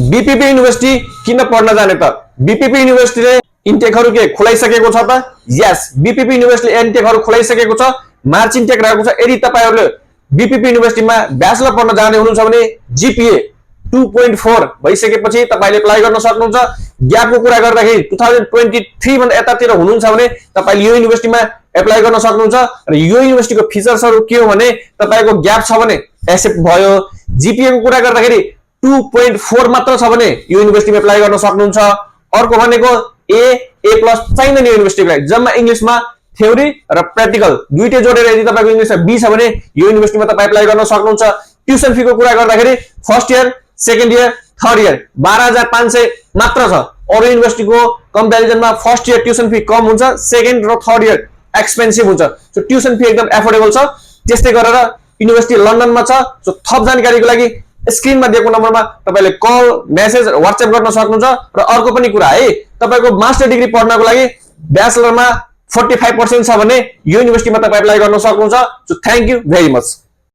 BPP university किन पढ्न जाने त? बीपीपी युनिभर्सिटीले इन्टेकहरु के खुलाइसकेको छ त? यस, बीपीपी युनिभर्सिटीले इन्टेकहरु खुलाइसकेको छ, मार्च इन्टेक रहेको छ। यदि तपाईहरुले बीपीपी युनिभर्सिटीमा ब्याचलर पढ्न जाने हुनुहुन्छ भने जीपीए 2.4 भइसकेपछि तपाईले अप्लाई गर्न सक्नुहुन्छ। ग्यापको कुरा गर्दाखेरि 2023 भन्दा यतातिर हुनुहुन्छ भने तपाईले यो युनिभर्सिटीमा एप्लाई गर्न सक्नुहुन्छ र यो युनिभर्सिटीको फिचर्सहरु के हो भने तपाईको ग्याप छ भने एक्सेप्ट भयो। जीपीए को कुरा गर्दाखेरि 2.4 मात्र छ भने यो युनिभर्सिटीमा एप्लाई गर्न सक्नुहुन्छ। अर्को भनेको A+ चाहिँदैन यो युनिभर्सिटीलाई, जम्मा इंग्लिशमा थ्योरी र प्र्याक्टिकल दुईटै जोडेर यदि तपाईको इंग्लिशमा B छ भने यो युनिभर्सिटीमा तपाई एप्लाई गर्न सक्नुहुन्छ। ट्युसन फी को कुरा गर्दाखेरि first year, second year, third year 12,500 मात्र छ। अरु युनिभर्सिटीको कम्प्यारिजनमा फर्स्ट इयर ट्युसन फी कम हुन्छ, सेकेन्ड र थर्ड इयर एक्सपेन्सिभ हुन्छ। सो ट्युसन फी एकदम एफोर्डेबल छ। त्यस्तै गरेर युनिभर्सिटी लन्डनमा छ। सो थप जानकारीको लागि स्क्रिनमा दिएको नम्बरमा तपाईले कल, मेसेज, व्हाट्सएप गर्न सक्नुहुन्छ। र अर्को पनि कुरा है, तपाईको मास्टर डिग्री पढ्नको लागि ब्याचलरमा 45% छ भने यो युनिभर्सिटीमा तपाई एप्लाई गर्न सक्नुहुन्छ। So thank you very much.